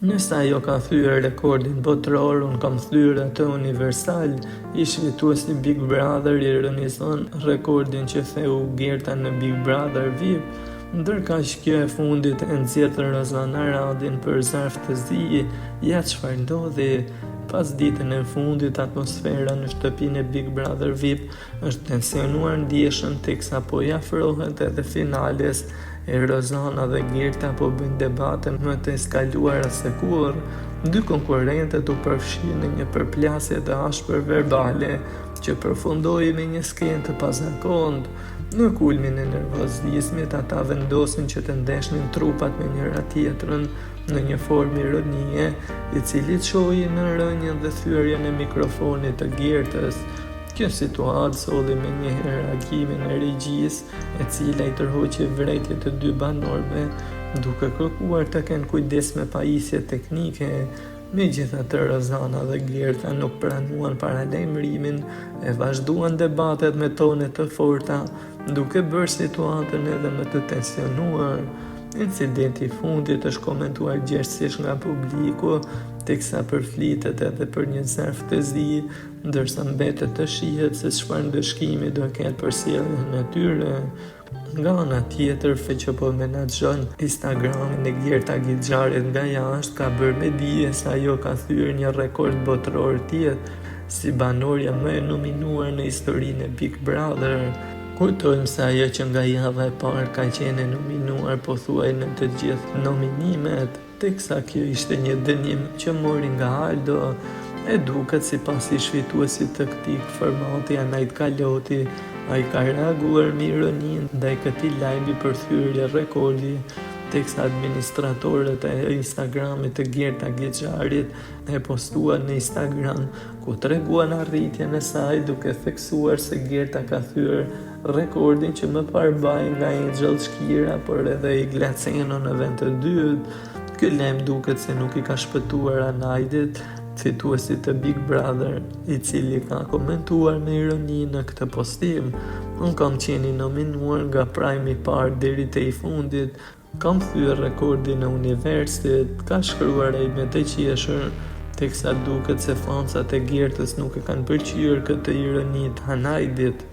Nëse ajo ka thyer rekordin botëror, unë kam thyer atë universal, ish-fituesi i Big Brother ironizon rekordin që theu Gerta në Big Brother VIP, ndërkaq kjo e fundit e nxjerr Rozana Radin për zarf të zi, ja çfarë ndodhi. Pasditen e fundit, atmosfera në shtëpinë e Big Brother VIP është tensionuar ndjeshëm teksa po i afrohet edhe finales e Rozana dhe Gerta po bëjnë debate më të eskaluara se kurrë. Dy konkurrentët u përfshinë në një përplasje të ashpër verbale që përfundoi me një skenë të pazakontë. Në kulmin e nervozizmit, ata vendosën që të ndeshnin trupat me njëra-tjetrën në një formë ironie, i cili çoi në rënien dhe thyerjen e mikrofonit të Gertës. Kjo situatë solli menjëherë reagimin e regjisë, e cila i tërhoqi vërejtje të dy banorëve, duke kërkuar të kenë kujdes me pajisjet teknike. Megjithatë, Rozana dhe Gerta nuk pranuan paralajmërimin e vazhduan debatet me tone të forta, duke bërë situatën edhe më të tensionuar. Incidenti i fundit është komentuar gjerësisht nga publiku, teksa përflitet edhe për një zarf të zi, ndërsa mbetet të shihet se çfarë ndëshkimi do ketë për sjelljen e tyre. Nga ana tjetër, Fe që po menaxhon Instagramin e Gerta Gixharit nga jashtë ka bërë me dije se ajo ka thyer një rekord botëror tjetër si banorja më e nominuar në historinë e Big Brother. Kujtojmë se ajo që nga java e parë ka qenë e nominuar pothuaj në të gjithë nominimet. Teksa kjo ishte një dënim që mori nga Aldo, e duket sipas ish-fituesit të këtij formati Anaid Kaloti, ai ka reaguar me ironi ndaj këtij lajmi për thyerje rekordi, teksa administratorët e Instagramit të Gerta Gixharit e postuan në Instagram, ku treguan arritjen e saj duke theksuar se Gerta ka thyer Rekordin që më parë mbahej nga Engjëll Shkira, por edhe Egla Ceno në vend të dytë. Ky lajm duket se nuk i ka shpëtuar Anaidit, fituesit të Big Brother, i cili ka komentuar me ironi në këtë postim. Unë kam qenë i nominuar nga prime i parë deri te i fundit, Kam thyer rekordin e universit, ka shkruar ai me të qeshur, teksa duket se fansat e Gertës nuk e kanë pëlqyer këtë ironi të Anaidit.